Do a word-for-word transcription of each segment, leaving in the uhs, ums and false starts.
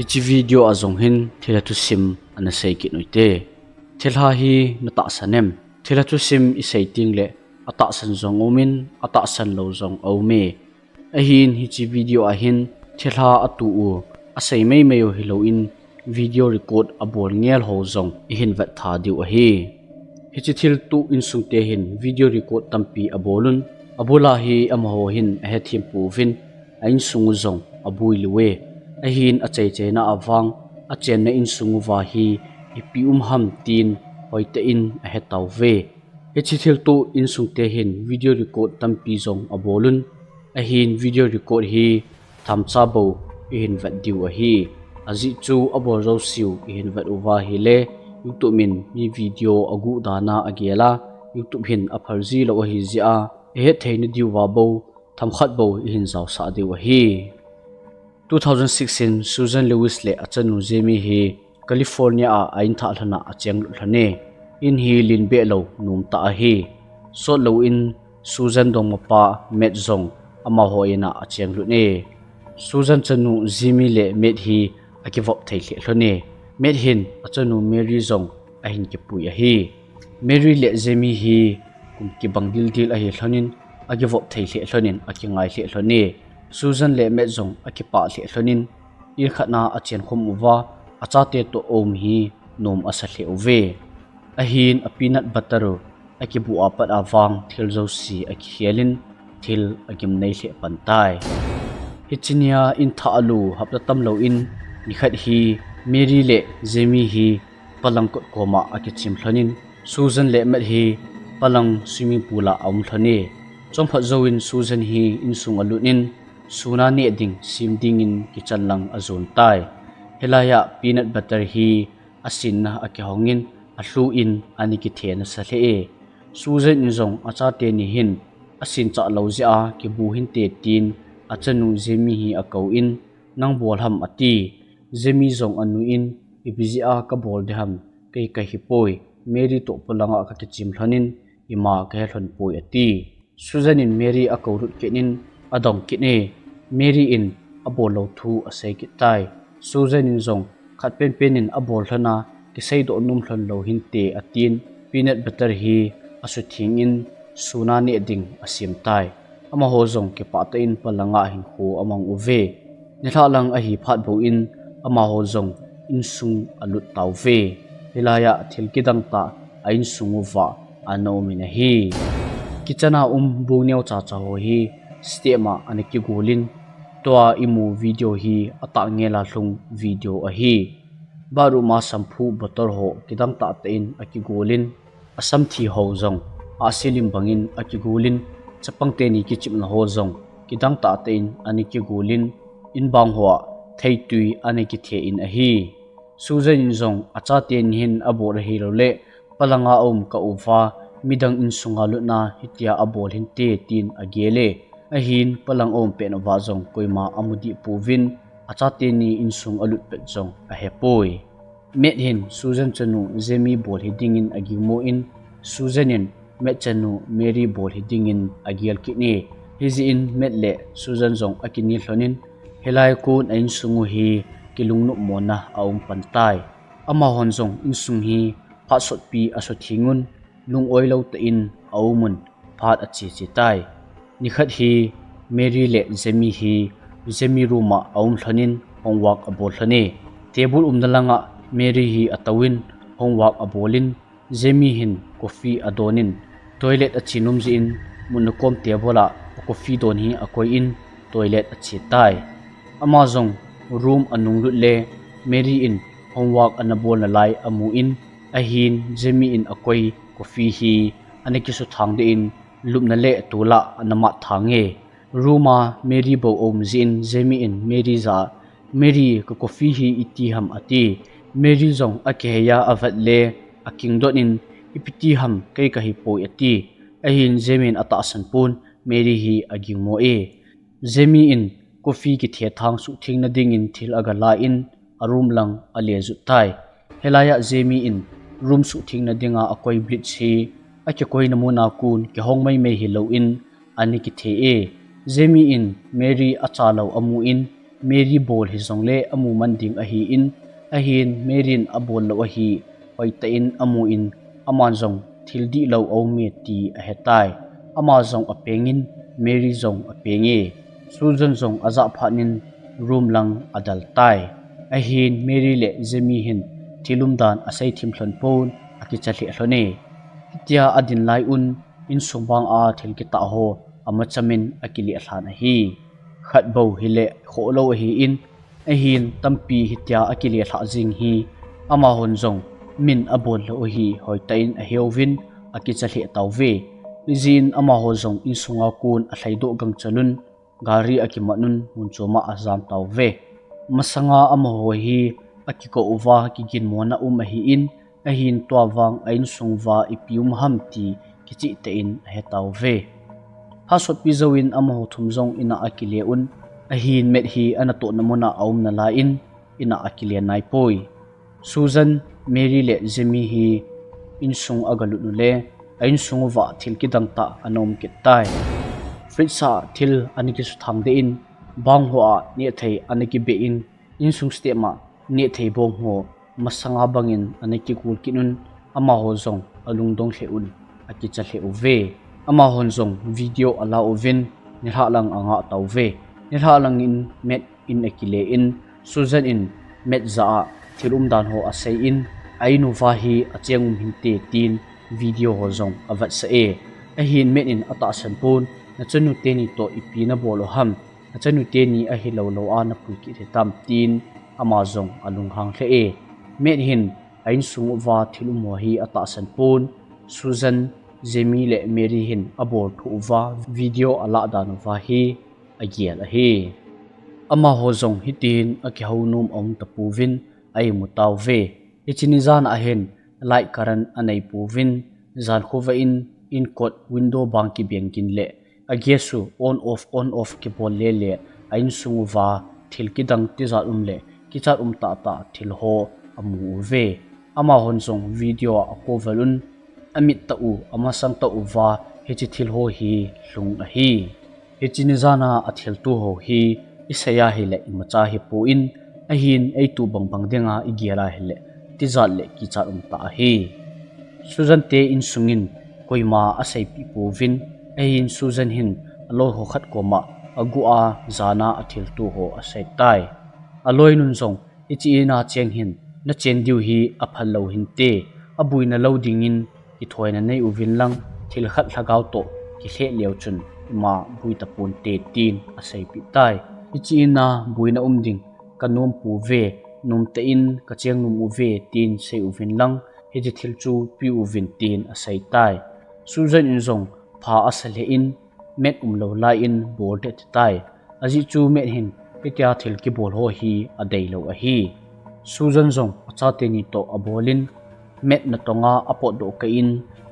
Hiche video a jong hin thilha thusim ana sei kit u hite. Thilha hi na tahsan em? Thilha thusim i sei teng le atahsan jong um in, atahsan lou jong a um e. Ahin hiche video a hin thilha a tu u, a sei mai mai u hilou in, video record a bol ngel ho jong i hin vet tha diu ahi. Hiche thil tu insung te hin video record tampi a bol un, a bul a hi amaho hin a hethem pouvin, a insung u jong a bui lou e. Ahin a chei cheina a vang, a chenna insung uva hi ipi um ham tin hoitah in a he tauve. Hiche thil tu insung te hin video record tampi jong a bol un, ahin video record hi themcha bou i hin vet diu ahi. Ajeh chu a bol jouse u i hin vet uva ahile, YouTube in mi video a guh dan a a gel a, YouTube hin a phal ji lou ahi jeh a, i het theina diuva bou, themkhat bou i hin jaosah diu ahi. Two thousand six in Susan Lewis le a chanu Jamie hi California a a in thah lhon a a cheng lut lhon e. In hi len beh lou, nom tah ahi. Sot lou in Susan dongmapa Matt jong amaho in a a cheng lut e. Susan chanu Jamie le Matt hi a kivop thei lheh lhon e. Matt hin a chanu Mary jong a hin kipui ahi. Mary le Jamie hi kum kibang dildil ahi lhon in, a kivop thei lheh lhon in a kingai lheh lhon e. Susan le Matt jong a kipah lheh lhon in, in khat na a chen khum uva, a chate toh a um hi nom a sa lheh uve. Ahin a peanut butter u a kibuh a pat a vang thil jouse a kikhel in, thil a gimnei lheh pan tai. Hiche nia in thah a lut hapta tam lou in, nikhat hi Mary le Jamie hi palang kot kom a a kichim lhon in, Susan le Matt hi palang swimming pool a a um lhon e. Chomkhat jouvin Susan hi insung a lut in, sun a neh ding sem dingin kitchen lang a jon tai. Hilai a peanut butter hi a sinna a kihong in, a lhu in a ni kithe nasa lheh e. Susan in jong a chate ni hin a sin chah lou jeh a kibu hinte tin a chanu Jamie hi a kou in, nang bol ham ati. Jamie jong a nu in, ipi jeh a ka bol ding ham, kei ka hi poi, Mary toh palang a ka kichim lhon in, ima ka he lhon poi ati. Susan in Mary a kou lut kit in a dong kit e. Mary in a bol lou thu a sei kit tai. Susan in jong khat penpen in a bol lhon a kisei doh nom lhon lou hinte atin, peanut butter hi a sutheng in sun a neh ding a sem tai. Amaho jong kipah tah in palang a hinkho a mang uve. Nilhah lang ahi phat bou in amaho jong insung a lut tauve. Hilai a thil kidang tah a insung uva ana um in ahi. Kitchen a um bung neo cha cha ho hi step a ana kigol in, tua i mu video hi a tah ngel a lhung video ahi. Bathroom a shampoo bottle ho kidang tah tah in a kigol in, a samthi ho jong a silim bang in a kigol in, chapang teni kichimna ho jong kidang tah tah in ana kigol in, in bang ho a theitui ana kithe in ahi. Susan in jong a chate ni hin a bol ahi lou le, palang a um kah uva midang insung a lut na hitia a bol hinte tin a gel e. Ahin palang a um pet uva jong koima a mu dih pouvin, a chate ni insung a lut pet jong a he poi. Matt hin Susan chanu Jamie bol hi dingin a gingmo in, Susan in Matt chanu Mary bol hi dingin a gel kit e. Hijeh in Matt le Susan jong a kinel lhon in, hilai a kon a insung u hi kilungnop mona a um pan tai. Amahon jong insung hi phat sotpi a sutheng un, lung-oi lou tah in a um un, phat a che che tai. Nikhat hi Mary le Jamie hi Jamie room a a um lhon in homework a bol lhon e. Table umna lang a Mary hi a tou in homework a bol in, Jamie hin coffee a don in, toilet a che nom jeh in mutna kom table a coffee don hi a koi in toilet a che tai. Ama jong room a nung lut le Mary in homework ana bol nalai a mu in, ahin Jamie in a koi coffee hi ana kisuthang deh in lupna le tol a ana mat thang e. Room a Mary bou a um jeh in Jamie in Mary jah a, Mary, ka coffee hi iti ham ati. Mary jong a kihei a a vet le a kingdot in, ipi ti ham, kei ka hi poi ati. Ahin Jamie in a tahsan pon Mary hi a gingmo e. Jamie in coffee kithe thang suhtheng na dingin thil a ga la in a room lang a le jut tai. Hilai a Jamie in room suhtheng na dinga a koi bleach hi a kikoina mun a kon kihong mai mai hilou in a ni kithe e. Jamie in Mary a cha lou a mu in Mary bol hijongle amu man ding ahin, ahin Mary in abol lou ahi hoitah in amun, aman jong thil dihlou aume ti ahetai. Ama jong apengin, Mary jong apenge. Susan jong ajah phat in room lang adaltai. Ahin Mary le Jamie hin thil umdan asei thim lhon pon akicha lheh lhon e. Hitia adin lai un, insung banga thil kitah ho amachamin akileh lhan ahi. Khat bou hile khoh lou ahin, ahin tampi hitia akileh lhah jing hi amahon jong min abol lou ahi hoitah in aheuvin akicha lheh tauve. Hijeh in amaho jong insunga kon alhaidoh gangchel un, gari akiman un mun choma ajam tauve. Masanga amaho hi akikou uva kiginmona um ahin, ahin tua vang a insung uva ipi um ham ti kicheh tah in ahetauve. Phat sotpi jouvin amaho thum jong in'a akile un, ahin Matt hi anatohna muna aum nalai in, in'a akile naipoi. Susan, Mary le Jamie hi insung agalut uleh, a insung uva thil kidang tah ana um kit tai. Fridge a thil ana kisuthang deh in, bang hoa nehthei ana kibeh in, insung step a nehthei bong ho masanga bangin ana kigol kit un, amaho jong alungdong lheh un akicha lheh uve. Amahon jong video ala uvin, nilhah lang angah tauve. Nilhah langin Matt in akile in, Susan in Matt jah a thil umdan ho asei in, a in uva hi acheng um hinte tin video ho jong avetsah e. Ahin Matt in atahsan pon, nachanu teni toh ipi nabol u ham, nachanu teni ahilou lou a napui kit hitam tin ama jong alunghang lheh e. Matt hin a insung uva thil um ho hi atahsan pon, Susan, Jamie le Mary hin abol thu uva video alah dan uva hi agel ahi. Amaho jong hitin akihou nom aum tapouvin a imu tauve. Hiche ni jan a hin light current anei pouvin, jan khovah in inkot window bang kibeng gin le a gas u on off on off kibol le le a insung uva thil kidang tijat um le kichat um tahtah thil ho amu uve. Amahon jong video a akovel un, amit tah u, amasang tah uva hiche thil ho hi lhung ahi. Hiche ni jan a athilto ho hi isei a hile imacha hipon, ahin eito bangbang dinga igel a hile tijat le kichat um tah ahi. Susan te insungin koima aseipeh pouvin, ahin Susan hin aloi ho khat koma aguh a jan a athilto ho aseitai. Aloi nun jong, hiche in a cheng hin nachen diu hi aphal lou hinte, abuina lou dingin kithoina nei uvin lang, thil khat lhagao toh kilheh leu chun ima bui taponte tin aseipeh tai. Hiche in a buina um ding kanom pouve, nomtah in kacheng nom uve tin sei uvin lang, hiche thil chu pe uvin tin aseitai. Susan in jong pha asa lheh in, Matt umlou lai in bol deh atitai. Ajeh chu Matt hin hitia thil kibol ho hi adeilou ahi. Susan jong achate ni toh abolin, Matt natonga apotdoh kah in,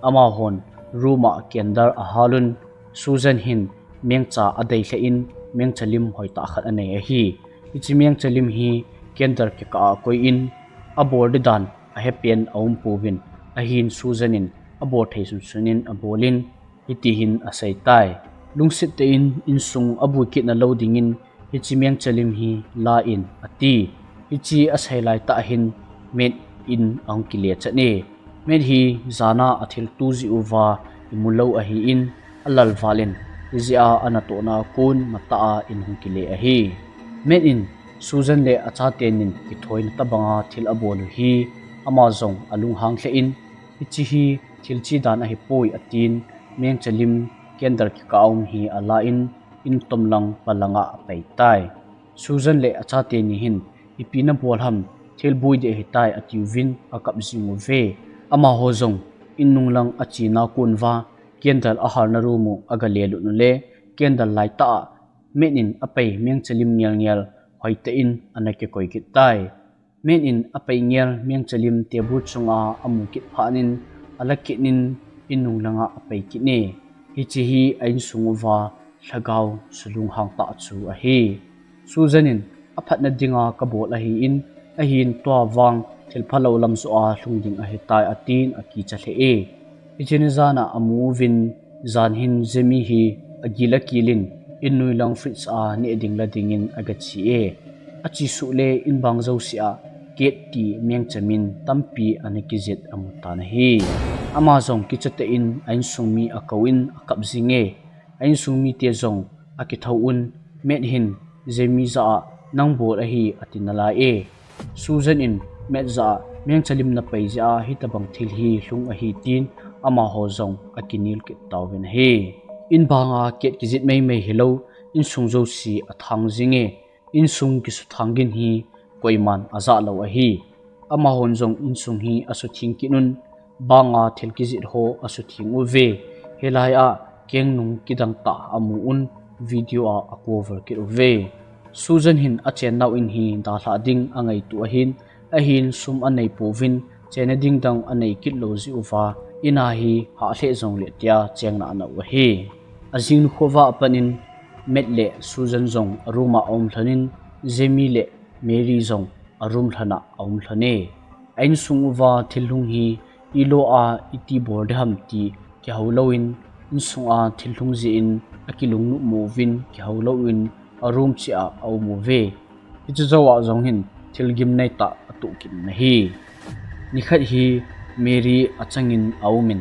amahon room a candle ahal un, Susan hin mengcha adei lheh in, mengcha lim hoitah khat anei ahi. Hiche mengcha lim hi candle kikah a akoi in, abol ding dan ahepen aum pouvin, ahin Susan in abol thei sunsun in abolin, hiti hin aseitai. Lungset tah in insung abui kit nalou dingin hiche mengcha lim hi la in ati. Hiche asei laitah hin Matt in ahung kile chat e. Matt hi jan a athilto jeh uva imu lou ahin, alal val in hijeh a anatohna a kon matah a in hung kile ahi. Matt in Susan le achaten in kithoina tobanga thil abol u hi ama jong alunghang lheh in, hiche hi thil che dan ahipoi atin, mengcha lim candle kikah a um hi ala in, in tom lang pal langa apaitai. Susan le achate ni hin, ipi nabol ham, thil boi ding ahitai atiuvin akap jing uve. Amaho jong in nung lang achena kon uva, candle ahalna room u agale lut uleh, candle laitah a Matt in apai mengcha lim ngel ngel hoitah in ana kikoi kit tai. Matt in apai ngel mengcha lim table chunga amu kit phat in ala kit in in nung langa apai kit e. Hiche hi a insung uva lhagao sulunghang tah chu ahi. Susan in aphatna dinga kabol ahin, ahin tua vang thil phalou lam joh a lhung ding ahitai atin akicha lheh e. Hiche ni jan a amu uvin, jan hin Jamie hi agil akil in, in noi lang fridge a neh ding la dingin agache e. Achesuh le inbang jouse a Kate ti mengcha min tampi ana kijih amu tan ahi. Ama jong kicha tah in a insung mi akou in akap jing e. A insung mite jong akithou un, Matt hin Jamie jah a, "Nang bol ahi," ati nalai e. Susan in Matt jah a, "Mengcha lim napai jeh a hitabang thil hi lhung ahi," tin amaho jong akinel kit tauvin ahi. Inbang a Kate kijih meimei hilou, insung jouse athang jing e. Insung kisuthang gin hi koiman ajah lou ahi. Amahon jong insung hi asutheng kit un, bang a thil kijih ho asutheng uve. Hilai a kengnung kidang tah amu un, video a acover kit uve. Susan hin achen nau in hi dalhah ding angaito ahin, ahin sum anei pouvin, chenna ding dang anei kit lou jeh uva, in a hi hah lheh jongle tia cheng nana u ahi. Ajing nikho uva apat in Matt le Susan jong a room a aum lhon in, Jamie le Mary jong a room lhon a aum lhon e. A insung uva thil lhung hi ilo a iti bol ding ham ti kihou lou in, insung a thil lhung jeh in akilungnuh mo uvin kihou lou in a room cheh a aum uve. Hiche jou a jong hin thil gimnei tah atoh kit in ahi. Nikhat hi Mary achang in aum in,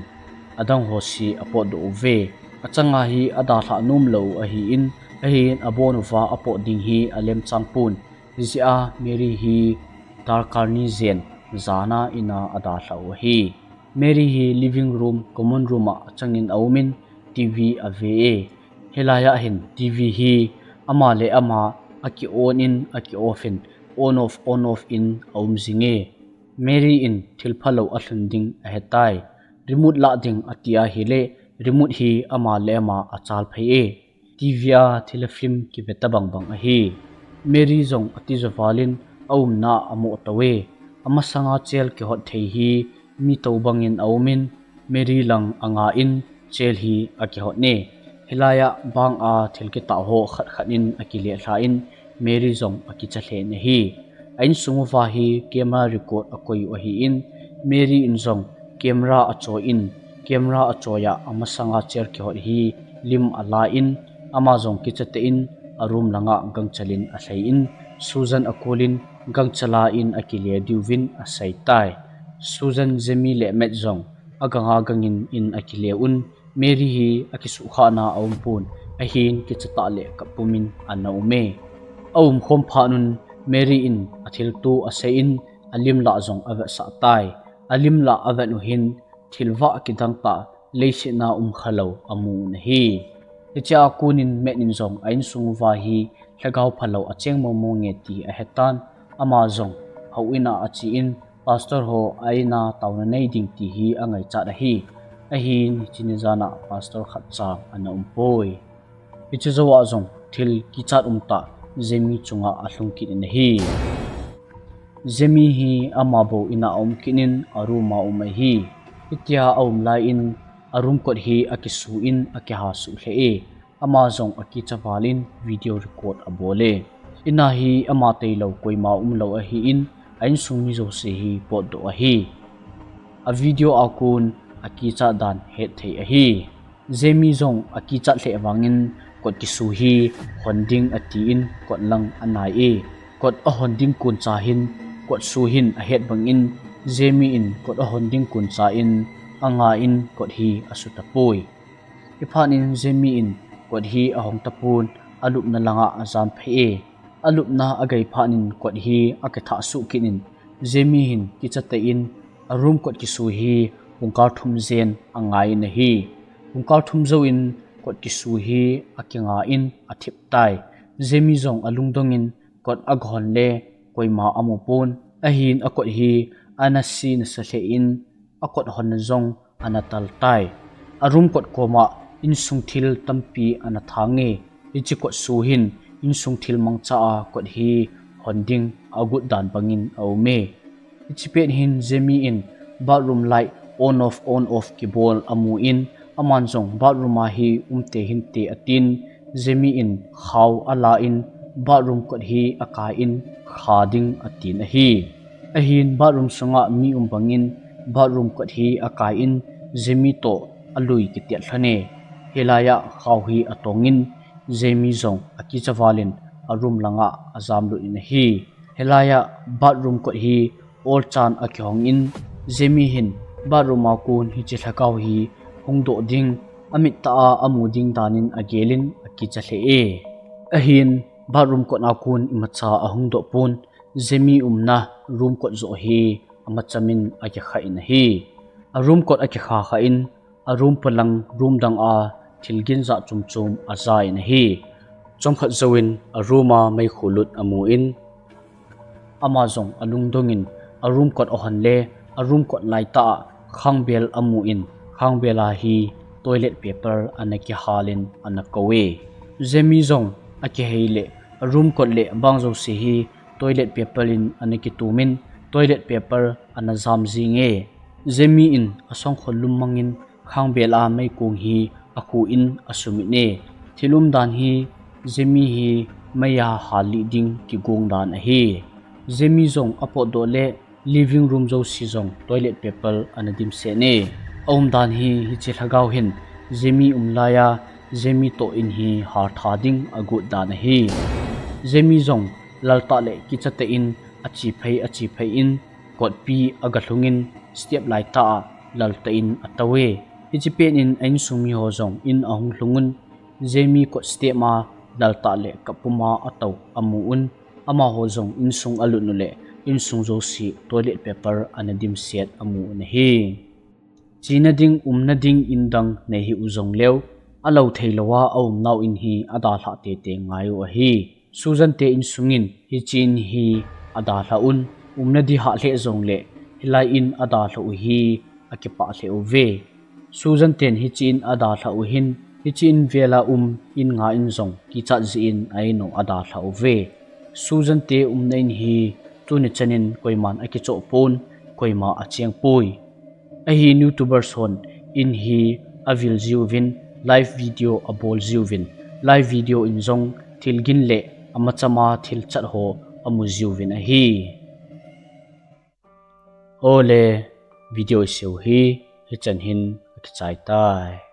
adang ho se apotdoh uve. Achang a hi adalhah nom lou ahin, ahin abon uva apot ding hi alemchang pon. Hijeh a Mary hi darkar ni jen jan a in a adalhah u ahi. Mary hi living room, common room a achang in aum in, TV ave e. Hilai a hin TV hi ama le ama aki on in, aki off in, on off, on off in aum jing e. Mary in thil phalou alhun ding ahetai. Remote lah ding ati ahile, remote hi ama le ama achal phei e. TV a thil a film kive tabang bang ahi. Mary jong atija val in aumna a amoh tou e. Amasanga chair kihot thei hi mi tou bang in aum in, Mary lang anga in chair hi akihot e. Hilai a bang a thil kitah ho khat khat in akile lha in, Mary jong akicha lheh in ahi. A insung uva hi camera record akoi u ahin, Mary in jong camera achoi in, camera achoi a amasanga chair kihot hi lim ala in, ama jong kicha tah in a room langa gangchal in alhai in, Susan akol in gangchal a in akile diuvin asei tai. Susan, Jamie le Matt jong aganga gang in in akile un, Mary hi akisuhkhah na aum pon, ahin kicha tah le kap pum in ana um e. Aum khom phat un Mary in athilto asei in, alim lah jong avetsah tai. Alim lah avet u hin thil vah kidang tah, leiset a um khalou amu un ahi. Hiche a kon in Matt in jong a insung uva hi lhagao phalou acheng mong mong e ti ahetan, ama jong houin a ache in, Pastor ho a in a taona nei ding ti hi angaichat ahi. Ahin hiche ni jan a pastor khat cha ana um poi. Hiche jou a jong thil kichat um tah Jamie chunga alhung kit in ahi. Jamie hi ama bou in a aum kit in a room a um ahi. Hitia aum lai in a room kot hi akisu in akiha suh lheh e. Ama jong akicha val in video record abol e. In a hi ama tailou koima umlou ahin, a insung mi jouse hi potdoh ahi. A video a kon akichat dan hetthei ahi. Jamie jong akichat lheh vangin kot kisu hi hon ding atin kot lang anai e. Kot ahon ding kon cha hin kot su hin ahet bangin Jamie in kot ahon ding kon cha in anga in kot hi asu tapoi. Hiphat in Jamie in kot hi ahong tapon, alupna langa ajan phei e. Alupna agei phat in kot hi akithah suh kit in Jamie hin kicha tah in a room kot kisu hi pungkal thum jen angai in ahi. Pungkal thum jouvin kot kisu hi akinga in athip tai. Jamie jong alungdong in kot agahon le koima amu pon. Ahin akot hi ana se nasa lheh in akot honna jong ana tal tai. A room kot koma insung thil tampi ana thang e. Hiche kot su hin insung thil mangcha a kot hi hon ding agot dan bangin aum e. Hiche pet hin Jamie in bathroom light on off on off kibol amun, aman jong bathroom a hi umte hinte atin, Jamie in khao ala in bathroom kot hi akai in kha ding atin ahi. Ahin bathroom sunga mi um bangin bathroom kot hi akai in Jamie toh alui kitiat lhon e. Hilai a khao hi atong in Jamie jong akicha val in a room langa ajam lut in ahi. Hilaiya bathroom kot hi olchan akihong in, Jamie hin bathroom a kon hiche lhagao hi hungdoh ding, amit tah a amu ding danin agelin akicha lheh e. Ahin bathroom kot a kon imacha ahungdoh pon, Jamie umna room kot joh hi amachamin akikha in ahi. A room kot akikha kha in, a room polang room dang a thil gin jat chom chom aja in ahi. Chomkhat jouvin a room a meikhu lut amun, ama jong alungdong in a room kot ahon le a room kot laitah a khangbel amun, khangbel a hi toilet paper ana kihal in ana kou e. Jamie jong akihei le a room kot le bang jouse hi toilet paper in ana kitum in, toilet paper ana jam jing e. Jamie in asongkhol lum mangin khangbel a meikong hi akhu in asumit e. Thil umdan hi Jamie hi mei a hal lih ding kigong dan ahi. Jamie jong apotdoh le living room jouse jong toilet paper ana dimset e. Aumdan hi hiche lhagao hin Jamie um laiya Jamie toh in hi haltha ding agot dan ahi. Jamie jong laltah le kichatah in ache phei ache phei in kotpi agalhung in step laitah a laltah in atou e. Hiche pet in a insung miho jong in ahung lhung un, Jamie kot step a laltah le kapum a atou amun, amaho jong insung alut u le insung jouse toilet paper ana dimset amun ahi. Chena ding, umna ding in dang nei hih u jongleu, alou theilou a aumnau in hi adalhah teitei ngai u ahi. Susan te insung in hiche in hi adalhah un, umna di hah lheh jongle hilai in adalhah u hi akipah lheh uve. Susan ten hiche in adalhah u hin, hiche in vel a um in nga in jong kichat jeh in a in u adalhah uve. Susan te umna in hi tuni chan in koiman akichoh pon, koima acheng poi. Ahin YouTubers hon in hi avil jiuvin, live video abol jiuvin, live video in jong thil gin le amacham a thil chat ho amu jiuvin ahi. Ole, video iseu hi hichan hin akichai tai.